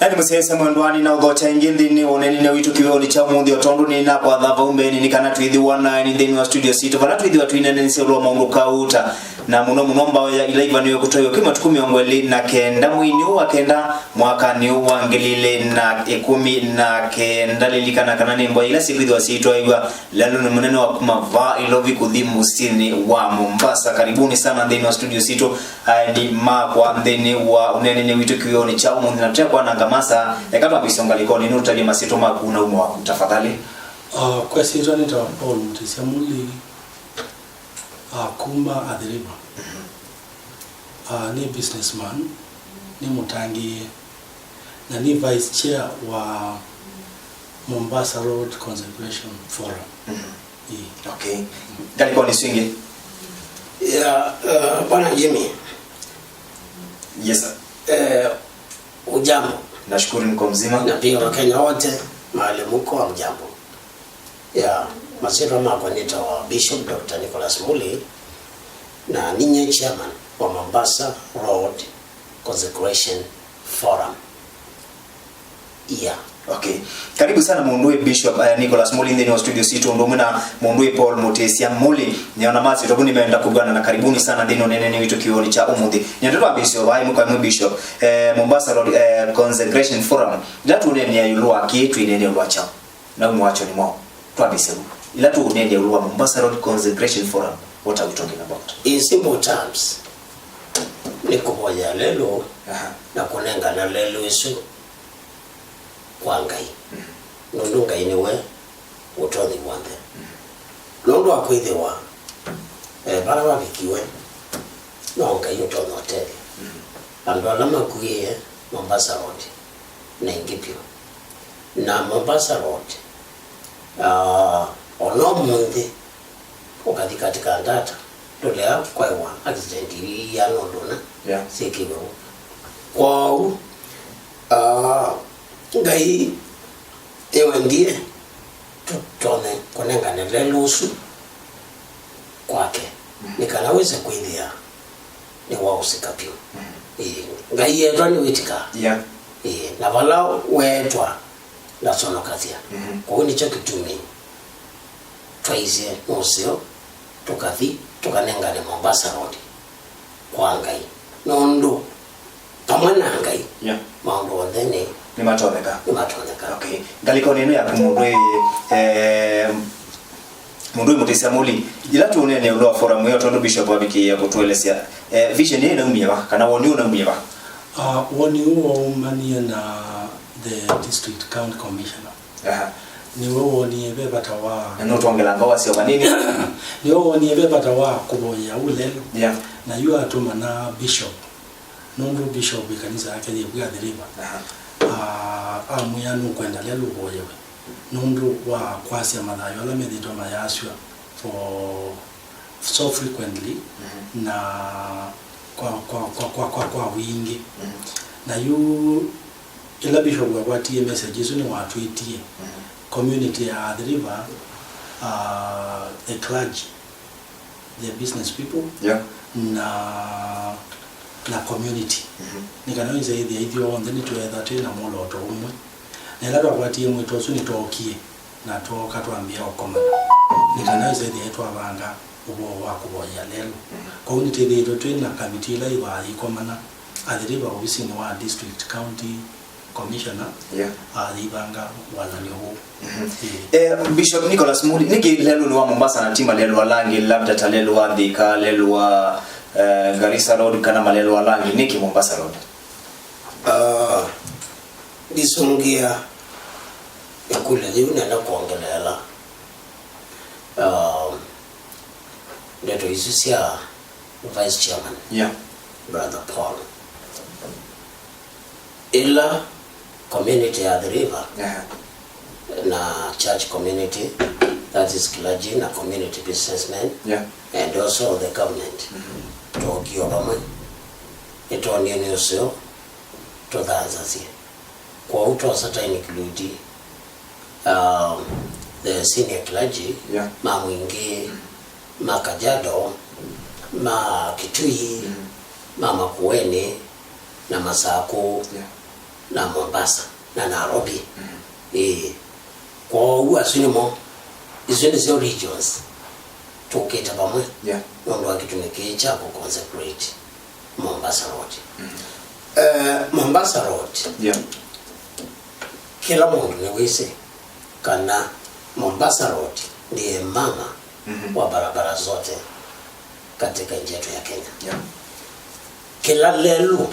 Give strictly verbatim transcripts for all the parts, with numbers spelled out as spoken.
Na nĩ mũsyaĩĩsya mwendwa, nĩnaũthokya ĩngĩ nthĩnĩ wa ũneenany'a witũ kĩwĩonĩ kya ũmũnthĩ, o tondũ nĩnakwatha vau mbeenĩ nĩ kana twĩthĩwa na nĩ nthĩnĩ wa studio sitũ, vala twĩthĩwa twĩneenanĩsya ũndũ wa maũndũ kauta na mũno mũno mbaũ ya ila ivanĩwe kũtwaĩwa kwĩ matukũ mĩongo ĩlĩ na kenda mweinĩ ũũ wa kenda mwakanĩ ũũ wa ngili ilĩ na ĩkũmi na kenda. Lilikana kana nĩ mbaũ ila syĩkwĩthĩwa syĩtwaĩwa lelũnĩ mũnene wa kuma vaa Ilovi kũthi mũsyĩnĩ wa Mombasa. Karibuni sana nthĩnĩ wa studio sitũ. Aeni makwa nthĩnĩ wa ũneenany'a witũ kĩwĩonĩ kya ũmũnthĩ, na tũtekwananga masaa, eka twambĩĩsye ngalĩkonĩ ĩno, ũtavye masyĩtwa maku na umo waku, tafadhali. Ah, kwa syĩtwa nĩtawa Paul Mũtĩsya Mũli, ah, kuma Athi River. Ah, nĩ businessman, nĩ mũtangĩĩe, na nĩ vice chair wa Mombasa Road Conservation Forum. Mhm. Ĩĩ. Okay. Ngalĩkonĩ isu ingĩ? Yeah, uh, Bwana Jimmy. Yes, sir. Eh, ujambo? Nashukuru niko mzima. Na pia Wakenya wote mahali muko, hamjambo? Ya, masyĩtwa makwa nĩtawa Bishop Doctor Nicholas Muli, na ninye chairman wa Mombasa Road Consecration Forum. Yeah. Okay. Karibu sana mũndũ wĩ Bishop, eh, Nicholas Muli nthĩnĩ wa studio sitũ, ũndũ ũmwe na mũndũ wĩ Paul Mũtĩsya Muli. Nĩona masyĩtwa asu nĩmenda kũvwana na karibuni sana nthĩnĩ wa ũneenany'a witũ kĩwĩonĩ kya ũmũnthĩ. Nĩenda twambĩĩsye o vaa ĩmwe kwa ĩmwe, Bishop. Eh, Mombasa Road, eh, Consecration Forum. Ĩla tũũneenea ĩũlũ wa kĩĩ, twĩneenea ĩũlũ wa kyaũ? Na umo wakyo nĩ mwaũ? Twambĩĩsye vu. Ĩla tũũneenea ĩũlũ wa Mombasa Road Consecration Forum, what are we talking about? In simple terms, nĩ kũvoya lelũ, aha, na kũnengana lelũ ĩsu kwa Ngai. Mhm. Nũndũ Ngai nĩwe ũtonyi w'onthe. Mhm. Nũndũ wa kwĩthĩwa, eh, vala vavikiwe, no Ngai ũtonya ũtethya. Mhm. Andũ ala makuĩe Mombasa Road, na ingĩ vyũ. Na Mombasa Road, ah, o na ũmũnthĩ, ũkathi katika ndata, ndũlea kwaĩwa accident iana ũndũ ũna, yeah, syĩkĩwe vo. Kwoou, ah, Ngai nĩwendie tũtonye kũnengane lelũ ũsu kwake, mhm, nĩ kana wĩse kwĩthĩa nĩwaũsĩka vyũ. Mhm. Ĩĩ, Ngai etwa nĩwĩtĩkaa. Yeah. Ĩĩ, na vala weetwa ndasonokasya. Mhm. Kwoou nĩkyo kĩtumi twaisye mũseo, tũkathi, tũkanengane Mombasa Road kwa Ngai. Nũndũ vamwe na Ngai, yeah, maũndũ onthe nĩ, nĩmatonyeka. Nĩmatonyeka. Okay. Ngalĩkonĩ ĩno yaku mũndũ wĩ, eh, mũndũ wĩ Mũtĩsya Muli, yĩla tũũneenea ĩũlũ wa forum ĩyo, tondũ Bishop avikĩie kũtũelesya, eh, vision ĩĩ ĩnaumie va, kana woni ũũ ũnaumie va? Ah, woni ũũ waumanie na the District County Commissioner. Aha. Nĩwe wonie ve vata wa, na nũtwongelanga wasya vanini. Nĩwe wonie ve vata wa kũvoyea ũũ lelũ. Yeah. Na yu atũmana Bishop, nũndũ Bishop ĩkanisa yake yĩ vu Athi River. Aha. Ah, amwĩa nũkwenda lelũ ũvoyewe nũndũ wa kwasya mathayũ ala methĩĩtwe mayasw'a for so frequently, mhm, na kwa, kwa, kwa, kwa, kwa, kwa wingĩ. Mhm. Na yu ĩla Bishop wakwatie message ĩsu nĩwatwĩtie, mhm, community ya Athi River, uh, the clergy, the business people, yeah, na, na community. Mhm. Nĩ kana wĩse ĩthĩa ithyonthe nĩtweetha twĩ na mwolooto ũmwe. Na ĩla twakwatie mwĩto ũsu nĩtwookie na twooka twambĩĩa ũkomana. Nĩ kana ĩsethĩae twavanga ũvoo wa kũvoyea lelũ. Kwoou nĩtwĩthĩĩtwe twĩ na kamiti ĩla yĩthaa yĩkomana Athi River ovisinĩ wa district, county commissioner, yeah, ah, yĩivanga walany'o ũũ. Mhm. Ĩĩ. Eh, Bishop Nicholas Muli, nĩkĩ lelũnĩ wa Mombasa na ti malelũ ala angĩ, labda ta lelũ wa Thika, lelũ wa, eh, Garissa Road, kana malelũ ala angĩ? Nĩkĩ Mombasa Road? Ah, ndisũngĩa ĩkũlyo yĩu nenda kwongeleela, um, ndeto isu sya Vice Chairman, yeah, Brother Paul. Ĩla community ya Athi River, yeah, na church community, that is clergy na community businessmen, yeah, and also the government, mm-hmm, twokie vamwe, nĩtwonie nĩ ũseo tũthanzasye. Kwoou twosa ta include, um, the senior clergy, yeah, ma Mwingĩ, ma Kajiado, ma Kitui, mm-hmm, ma Makueni, na Masakũ. Yeah. na Mombasa na Nairobi. Ĩĩ. Kwoou asu nĩmo, isu nĩsyo regions tũkĩte vamwe. Yeah. Nũndũ wa kĩtumi kĩĩ kya kũ consecrate Mombasa Road. Eh, Mombasa Road. Yeah. Kĩla mũndũ nĩwĩsĩ kana Mombasa Road ndiye mama wa barabara zote katika nchi yetu ya Kenya. Yeah. Kĩla lelũ,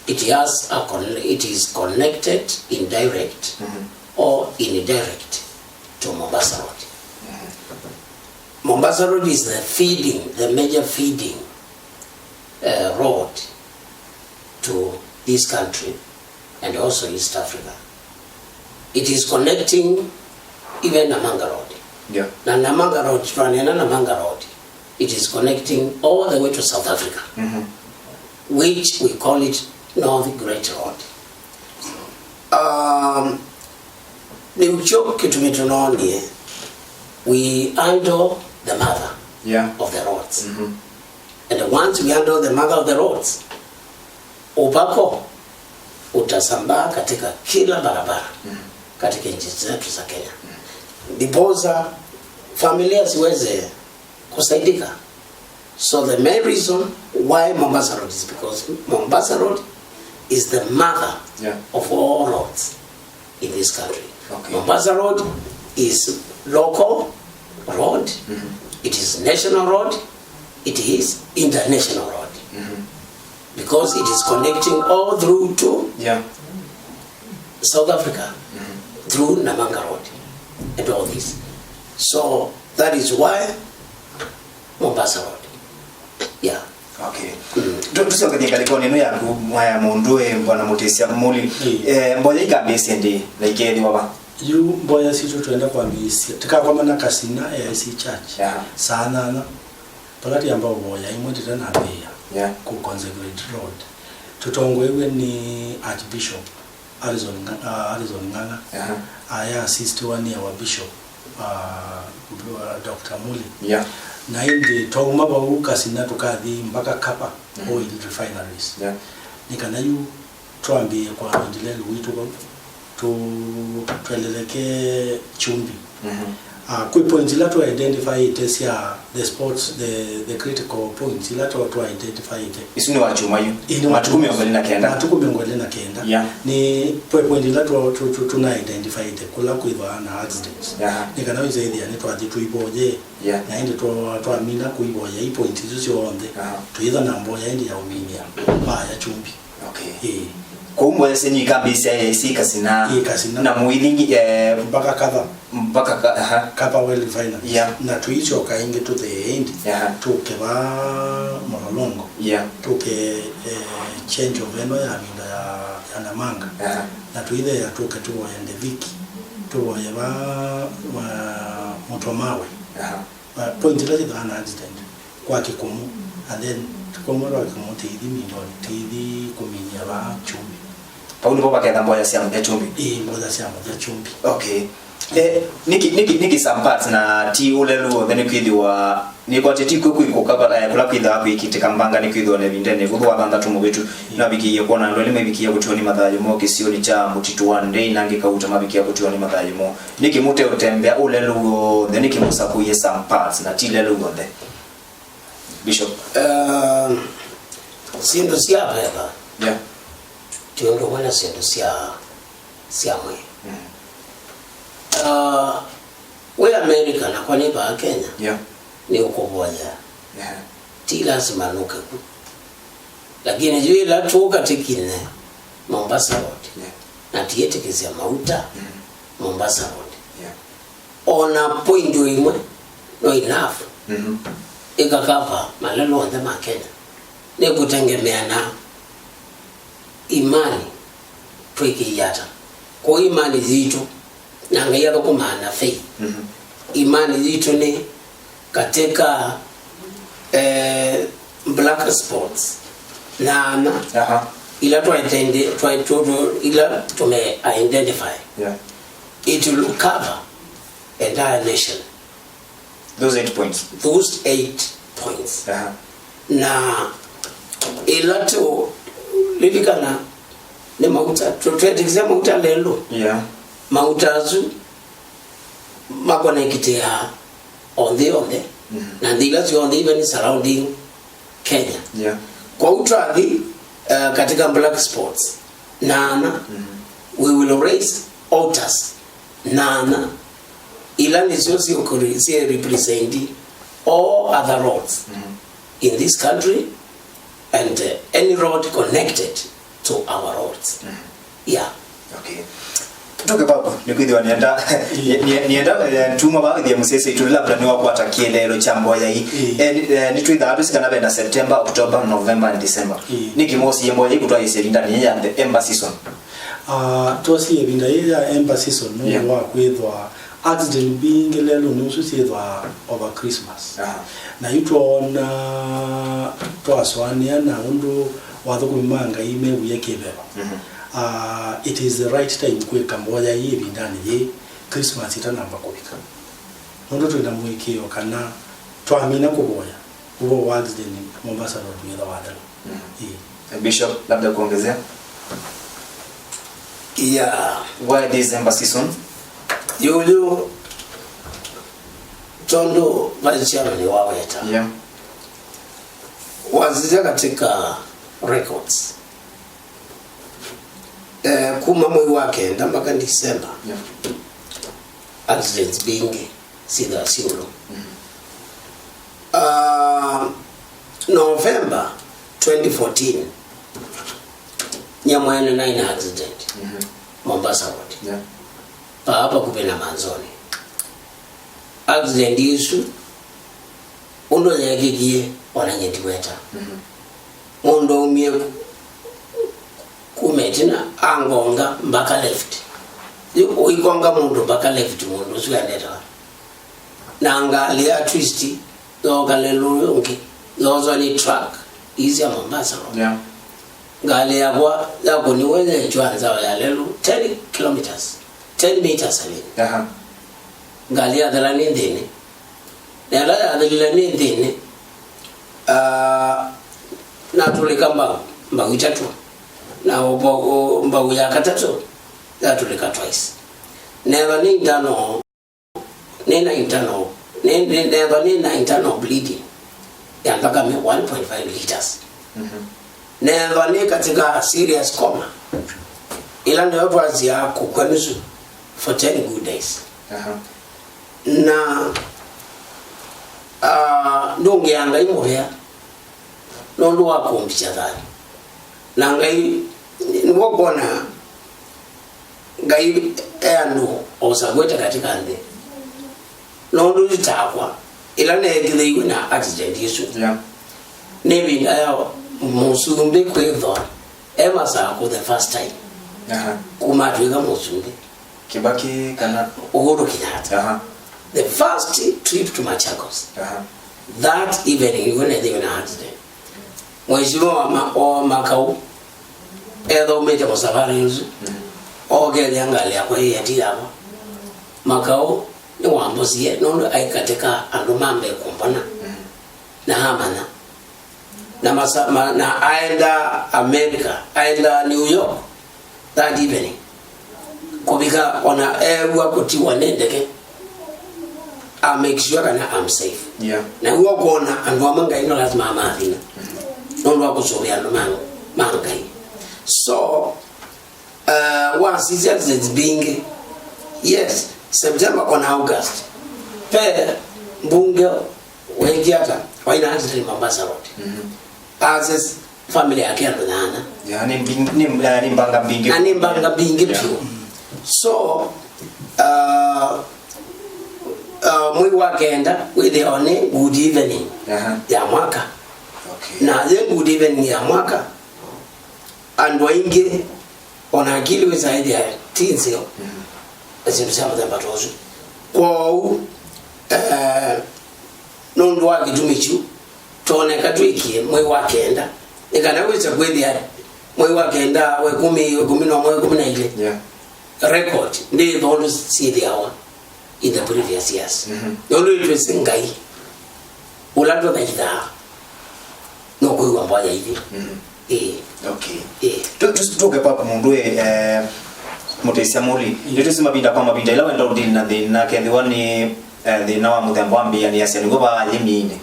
it has a con-, it is connected in direct or indirect to Mombasa Road. Mombasa Road is the feeding, the major feeding, uh, road to this country and also East Africa. It is connecting even Namanga Road. Yeah. Na Namanga Road, twanena Namanga Road, it is connecting all the way to South Africa, which we call it North Great Road. Um, nĩkyo kĩtumi tũnoonie, we handle the mother, yeah, of the roads. And once we handle the mother of the roads, upako utasambaa katika kila barabara katika nchi zetu za Kenya. Ndiposa familia ziweze kusaidika. So the main reason why Mombasa Road is because Mombasa Road is the mother, yeah, of all roads in this country. Okay. Mombasa Road is local road, it is national road, it is international road. Because it is connecting all through to, yeah, South Africa through Namanga Road and all this. So that is why Mombasa Road. Yeah. Okay. Tu- tusyoke ngalĩkonĩ ĩno yaku, mwaya mũndũ e Bwana Mutisya Muli. Eh, mboya ikambĩĩsye ndĩ na ikeethĩwa va? Yu mboya sitũ twenda kwambĩĩsya, tikakomana Kasina A I C Church. Yeah. Saa nyanya. Vala tũyamba ũvoya ĩmwe tũtanambĩĩa, yeah, kũ consecrate road, tũtongoew'e nĩ Archbishop Harrison Nga-, uh, Harrison Ng'ang'a. Aha. Aya assistiwa nĩ our Bishop, uh, Doctor Muli. Yeah. Na ĩndĩ twauma vau Kasina tũkathi mpaka Kapa, mhm, Oil Refineries. Yeah. Nĩ kana yu twambĩĩe kwa Ndileli witũ vau, tũ-, tweleleke Kyumbi. Mhm. Ah, kwĩ points ila tũ identifyĩte sya the spots, the, the critical points ila tũ, tũ identifyĩte. Isu nĩ wa kyumwa yu? Ĩĩ, nĩ wa matukũ kyumwa. Mĩongo ĩlĩ na kenda. Matukũ mĩongo ĩlĩ na kenda. Yeah. Nĩ kwĩ point ila tũ, tũ, tũ, tũna identifyĩte kũla kwĩthwa na accidents. Yeah. Nĩ kana wĩsa ĩthĩa nĩ twathi tũivoye. Yeah. Na ĩndĩ twa-, twamina kũivoya i point isu syonthe, aha, tũyĩtha na mboya ĩndĩ ya ũminĩa mbaa ya Kyumbi. Okay. Ĩĩ. Kwoou mboya syenyu ikambĩĩsya A I C Kasina. Ĩĩ, Kasina. Na mũithi, eh, mpaka Kapa. Mpaka Ka-, aha. Kapa Oil Refineries. Yeah. Na tũisyoka ĩngĩ tũthee ĩndĩ. Yeah. Tũke va Mlolongo. Yeah. Tũke, eh, change of ĩno ya minda ya, ya Namanga. Yeah. Na tũitheea tũke tũvoye Ndeviki. Tũvoye va, va Mũtwa Mawe. Yeah. Uh, point ila syĩthĩawa na accident kwa Kĩkũmũ, and then tũkauma twa Kĩkũmũ tĩithi Mindonĩ, tĩithi kũminia vaa Kyumbi. Vau nĩvo vaketha mboya sya mũthya Kyumbi? Ĩĩ, mboya sya mũthya Kyumbi. Okay. Eh, nĩkĩ, nĩkĩ, nĩkĩ some parts na ti ũlelu w'onthe nĩkwĩthĩwa nĩkwatĩ ti kw'o kwĩ kũka, eh, kũla kwĩthĩawa kwĩkĩtĩka mbanga nĩkwĩthĩwa na ĩvindanĩ ĩvũthũ wa thanthatũ mũvĩtu, ĩĩ, nĩwavikĩie kwona andũ elĩ mavikie kũtiwa nĩ mathayũ moo kĩsionĩ kya Mũtitũ wa Ndei, na angĩ kauta mavikia kũtiwa nĩ mathayũ moo. Nĩkĩ mũteũtembea ũlelu w'onthe? Nĩkĩ mũsakũie some parts na ti lelu w'onthe? Bishop. Um, syĩndũ sya veva, yeah, ti ũndũ ũmwe na syĩndũ sya, sya mwĩĩ. Mm. Uh, wĩ America nakwa nĩ vaa Kenya, yeah, nĩ ũkũvoya. Yeah. Ti lasima nũke ku. Lakini yu ĩla tũũka tĩkinye Mombasa Road, yeah, na tiĩtĩkĩsya mauta, mm, Mombasa Road, yeah, ona point o ĩmwe no enough, mhm, ĩkakava malelu onthe ma Kenya. Nĩ kũtengemea na imani twĩkĩie ata. Kwoou imani yitũ na Ngai athũkũmaa na faith. Mhm. Imani yitũ nĩ katika, eh, black spots nyanya, aha, ila twa identi-, twa, tu, tu, ila tume identify. Yeah. It will cover entire nation. Those eight points. Those eight points. Aha. Na ĩla tũlilikana Nĩ mauta, tũ-, twetĩkĩsya mauta lelũ. Yeah. Mauta asu makonekitĩaa o nthĩ yonthe, mm, na nthĩ ila syonthe, even surrounding Kenya. Yeah. Kwoou twathi, uh, katika black spots nana, mm, we will raise altars nana, ila nĩsyo syĩ represent all other roads, mm, in this country and, uh, any road connected to our roads. Mm. Yeah. Okay. Tuke papo, nĩkwĩthĩwa nĩenda, nĩ-, nĩ-, nĩenda, eh, tuma vaa ĩthĩa mũsese itũ, labda nĩwakwata kĩeleelo kya mboya ii. Ĩĩ. Eh, nĩ-, eh, nĩtwĩthaa twĩsĩ kana vena September, October, November and December. Ĩĩ. Nĩkĩ mwosie mboya ii kũtwaĩĩsya ĩvindanĩ yĩĩ ya the ember season? Ah, twosie ĩvinda yĩĩ ya ember season nũndũ, yeah, wa kwĩthwa accident mbingĩ lelũnĩ ũsu syĩthwaa over Christmas. Aha. Na yu twoona, twasũanĩa na ũndũ athũkũmi ma Ngai mew'ie kĩveva. Mhm. Ah, it is the right time kwĩka mboya ii ĩvindanĩ yĩĩ, Christmas ĩtanamba kũvika. Nũndũ twĩ na mũĩkĩĩo kana twamina kũvoya, ũvoo wa accident Mombasa Road wĩthwa wathela. Mm. Ĩĩ. Bishop, labda kuongezea? Yeah. Why this ember season? Yuyu, tondũ vice chairman waweta. Yeah. Wasisya katika records. Eh, kuma mwei wa kenda mpaka December. Yeah. Accidents mbingĩ syĩthĩwa syĩ ũlũ. Mm. Ah, November twenty fourteen, nyie mwene naĩ na accident, mhm, Mombasa Road. Yeah. Paa vakuvĩ na Manzoni. Accident ĩsu, ũndũ yeekĩkie, ona nyie ndiweta. Mhm. Mũndũ aumie ku-, kuma ĩtina, angonga mpaka left. Yu ũikonga mũndũ mpaka left, mũndũ ũsu endetawa. Na ngalĩ ya twist, yooka lelũ ũngĩ, yooswa nĩ truck, ii sya Mombasa Road. Yeah. Ngalĩ yakwa yakũniwe yekĩwa nzaũ ya lelũ ten kilometers, ten meters, I mean. Aha. Ngalĩ yathela nĩ nthĩnĩ. Na ĩla yathelile nĩ nthĩnĩ, ah, natũlĩka mbau, mbau itatũ. Na ũvo-, ũ-, mbau ya katatũ yatũlĩka twice. Neethwa nĩ internal, nĩ na internal, nĩ, nĩ, neethwa nĩ na internal bleeding ya nthakame one point five liters. Mhm. Neethwa nĩ katika serious coma, ĩla nĩyo twasyaa kũkw'a nusu for ten good days. Aha. Na, ah, ndũngĩa Ngai mũvea nũndũ wa kũmbikya thayũ. Na Ngai, nĩw'o kwona Ngai e andũ osagwete katika nthĩ. Nũndũ yu takwa, ĩla neekĩthĩiwe na accident ĩsu, yeah, nĩ ĩvinda ya mũsumbĩ kwĩthwa e Masakũ the first time. Aha. Kuma atw'ĩka mũsumbĩ. Kibaki kana? Uhuru Kenyatta. Aha. The first trip to Machakos. Aha. That evening, nĩw'o neethĩiwe na accident. Mheshimiwa wa ma-, wa Makau, ethaumĩte mũsavarĩ ũsu, mm, ookethĩa ngalĩ yakwa yĩ ati yakwa. Makau nĩwambosie, nũndũ aĩ katĩ ka andũ ma mbee kũmbona. Mm. Na amanya. Na masa-, ma-, na aenda America, aenda New York that evening. Kũvika ona eew'a kũtiwa nĩ ndeke, I make sure kana I'm safe. Yeah. Na w'o kwona andũ amwe Ngai no lazima amathina. Mm-hmm. Nũndũ wa kũsũvĩa andũ ma, ma Ngai. So, uh, wasisya accidents mbingĩ. Yes, September ona August. Pe mbunge weekie ata? Waĩ na accident Mombasa Road. Mm-hmm. As family yake andũ nana. Yeah, nĩ mbing-, nĩ, eh, nĩ mbanga mbingĩ. Na nĩ mbanga mbingĩ, yeah, vyũ. So, uh, uh, mwei wa kenda wĩthĩawa nĩ good evening, aha, ya mwaka. Okay. Na yĩ good evening ya mwaka, andũ aingĩ, ona akili wĩsaĩthĩa ti nzeo, mhm, na syĩndũ sya mũthemba ta ũsu. Kwoou, eh, nũndũ wa kĩtumi kyu, twoneka twĩkie mwei wa kenda, nĩ kana wĩse kwĩthĩa mwei wa kenda, wa ĩkũmi, ĩkũmi na ũmwe, ĩkũmi na ilĩ. Yeah. Record ndĩthondũ syĩthĩawa in the previous years. Mhm. Nũndũ nĩtwĩsĩ Ngai ũla tũthaithaa nũkwĩw'a mboya ithyĩ. Mhm. Ĩĩ. Okay. Ĩĩ. Tu- tu- Tuke kwa mũndũ ĩ, eh, mũtĩsya mũli. Nĩtwĩsĩ mavinda kwa mavinda ĩla wenda ũdili na thĩna, kethĩwa nĩ eh, thĩna wa mũthemba wa mbĩanĩasya nĩw'o vaa yĩmĩinĩ.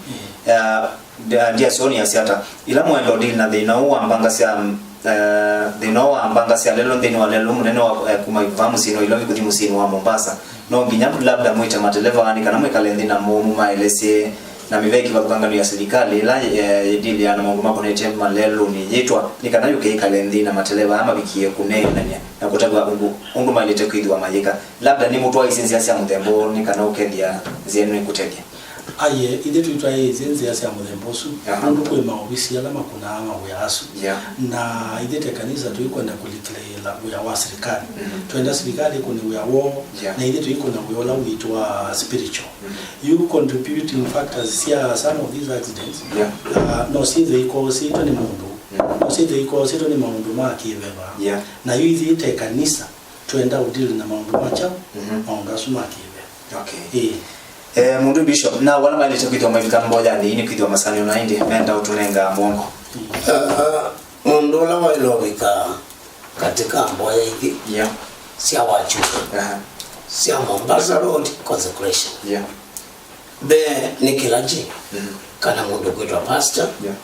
Eh, ndia- ndiasoni asya ata. Ĩla mũenda ũdili na thĩna ũũ wa mbanga sya eh, thĩna ũũ wa mbanga sya lelũ nthĩnĩ wa lelũ mũnene wa eh, kuma vaa mũsyĩnĩ wa Ilovi kũthi mũsyĩnĩ wa Mombasa, no nginya labda mwĩte mateleva nĩ kana mwĩkale nthĩ na mũmaelesye na mĩvea kĩvathũkangano ya silikalĩ ĩla eh, yĩdilĩaa na maũndũ makonetye malelũnĩ yĩtwa nĩ kana yũke ĩkale nthĩ na mateleva aa mavikie kũneenany'a na kũtavw'a ũndũ, ũndũ maĩlĩte kwĩthĩwa mayĩka. Labda nĩmũtwaĩĩsye nzĩa sya mũthemba ũũ nĩ kana ũkethĩa nzĩa ĩno ĩkũtethya. Aiee, ithyĩ tũitwaĩĩsye nzĩa sya mũthemba ũsu. Aha. Nũndũ kwĩ maovisi ala makũnaa mawĩa asu. Yeah. Na ithyĩ ta ĩkanisa tũikwenda kũlikĩlĩĩla wĩa wa silikalĩ. Mhm. Twenda silikalĩ ĩkũne wĩa woo. Yeah. Na ithyĩ tũikũna wĩa ũla witũ wa spiritual. Mhm. Yu contributing factors sya some of these accidents, yeah, uh, no syĩthwe ikooseĩtwe nĩ mũndũ. Mhm. No syĩthwe ikooseĩtwe nĩ maũndũ ma kĩveva. Yeah. Na yu ithyĩ ta ĩkanisa twenda ũdili na maũndũ ma kyaũ? Mhm. Maũndũ asu ma kĩveva. Okay. Ĩĩ. Eh, mũndũ Bishop, na wala maĩlĩte kwĩthĩwa maivika mboyanĩ ii nĩ kwĩthĩwa masanĩo na ĩndĩ menda ũtũnenga mwongo. Ah, mũndũ ũla waĩle ũvika katika mboya ithi, yeah, sya Wachuma, aha, sya Mombasa Road consecration. Yeah. Mbee nĩ clergy, mhm, kana mũndũ kwĩtwa pastor, yeah,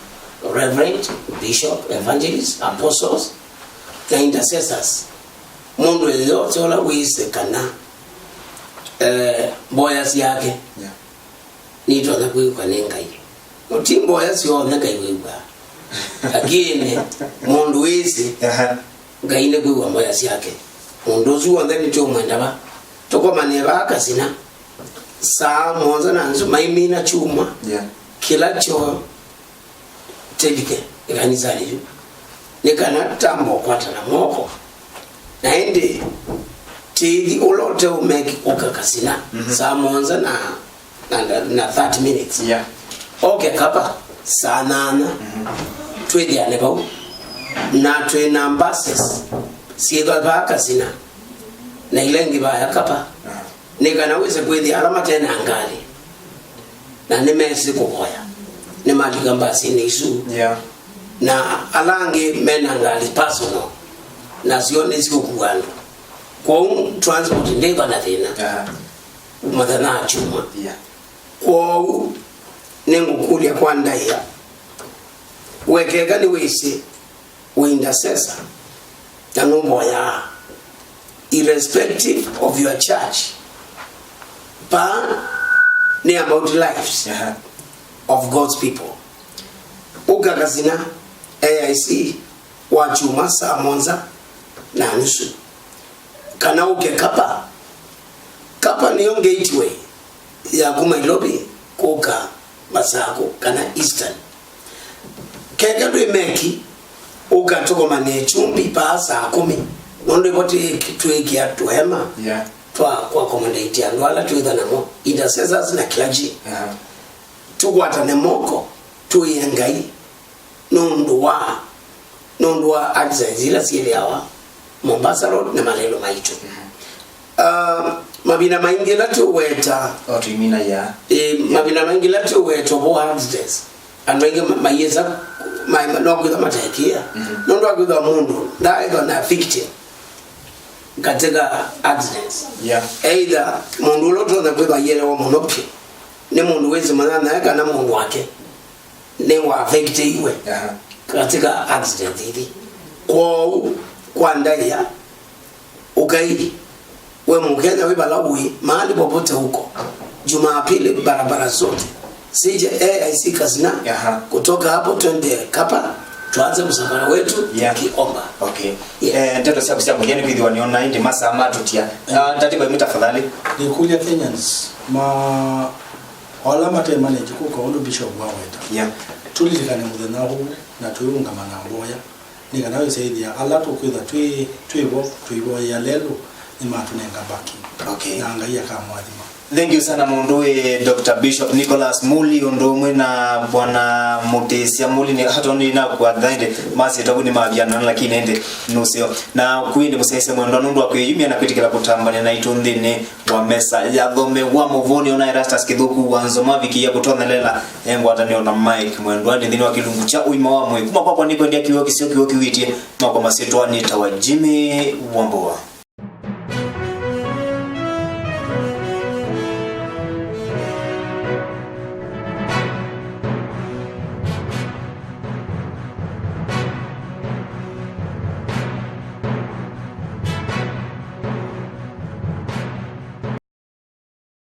reverend, bishop, evangelist, apostles, na intercessors. Mũndũ yeyote ũla wĩsĩ kana eh, mboya syake, yeah, nĩitonya kwĩw'ĩka nĩ Ngai. No ti mboya syonthe Ngai wĩw'aa. Lakini mũndũ wĩsĩ, aha, Ngai nĩkwĩw'a mboya syake. Mũndũ ũsu w'onthe nĩtũũmwenda va. Tũkomanĩe vaa Kasina saa mũonza na nusu maimina kyumwa, yeah, kĩla kyoo. Tĩvike ĩkanisanĩ yu nĩ kana tamba ũkwatana moko. Na ĩndĩ tĩthi ũla ũteũmeki ũka Kasina, mhm, saa mũonza na, na, na, na thirty minutes. Yeah. Oke Kapa saa nyanya, mhm, twĩthĩane vau. Na twĩ na buses syĩthwa vaa Kasina na ila ingĩ vaya Kapa. Aha. Nĩ kana wĩse kwĩthĩa ala mate na ngalĩ na nĩmesĩ kũvoya nĩmalika mbasinĩ isu. Yeah. Na ala angĩ me na ngalĩ personal, nasyo nĩsiũkua andũ. Kwoou transport ndĩva na thĩna. Aha. Mũthenya wa kyumwa. Yeah. Kwoou nĩngũkũlya kwa ndaĩa, wekeka nĩwĩsĩ wĩ intercessor na nũmboyaa, irrespective of your church, paa nĩ about lives, aha, of God's people. Ũka Kasina A I C wa kyumwa saa mũonza na nusu, kana ũke Kapa. Kapa nĩyo gateway ya kuma Nairobi kũka Masakũ kana Eastern. Keke ndwĩ meki, ũka tũkomanĩe Kyumbi paa saa kũmi, nũndũ ĩvo twĩ- twĩkĩa tũhema, yeah, twa kũ accommodate andũ ala twĩtha namo, intercessors na clergy. Aha. Tũkwatane moko, tũĩe Ngai nũndũ wa, nũndũ wa accidents ila syĩthĩawa Mombasa Road na malelũ maitũ. Mhm. Ah, mavinda maingĩ ĩla tũweta, o tũimina ya, ĩ, mavinda maingĩ ĩla tũweta ũvoo wa accidents, andũ aingĩ ma- maiĩsa ma- ma- no kwĩtha matekĩa. Mhm. Nũndũ wa kwĩtha mũndũ ndaĩthwa na victim katika accidents. Yeah. Either mũndũ ũla ũtonya kwĩtha aielewa mũno vyũ nĩ mũndũ wĩsĩ mũnyanyae kana mũndũ wake nĩwaafektĩiwe, aha, katika accident ithi. Kwoou kwa ndaĩa, ũkai, we Mkenya wĩ vala ũĩ, mahali popote uko, Jumapili barabara zote, sije A I C Kasina, aha, kutoka hapo twende Kapa, tuanze msafara wetu, yeah, tukiomba. Okay. Yeah. Eh, ndeto syaku sya mũthya nĩ kwĩthĩwa nĩona ĩndĩ masaa matũtia. Ah, ndatĩka ĩmwe tafadhali. Nĩkũlya Kenyans ma O ala mate manengi kũka ũndũ Bishop waweta. Yeah. Tũlilikane mũthenya ũũ na tũiũngama na mboya, nĩ kana wĩsaĩthĩa ala tũkwĩtha twĩ twĩ vo tũivoyea lelũ, nĩmatũnenga backing. Okay. Na Ngai akamũathima. Thank you sana mũndũ wĩ Doctor Bishop Nicholas Muli, ũndũ ũmwe na Bwana Mutisya Muli, nĩ hatoni na kwa thainde, masyĩtwa vu nĩ mavianana, lakini ĩndĩ nũseo. Na kwĩndĩ mũsyaĩĩsya mwendwa nũndũ wa kwĩyumya na kwĩtĩkĩla kũtambania naitũ nthĩnĩ wa mesa ya thome wa mũvũnĩ ona Erastus Kĩthũku wa Nzoma avikie kũtonelela e ngwatanĩo na Mike Mwendwa nthĩnĩ wa kĩlungu kya ũima wa mwĩĩ. Kuma kwakwa nĩkwendea kĩw'ũ kĩseo kĩw'ũ kĩwĩtye makwa masyĩtwa nĩtawa Jimmy Wambua.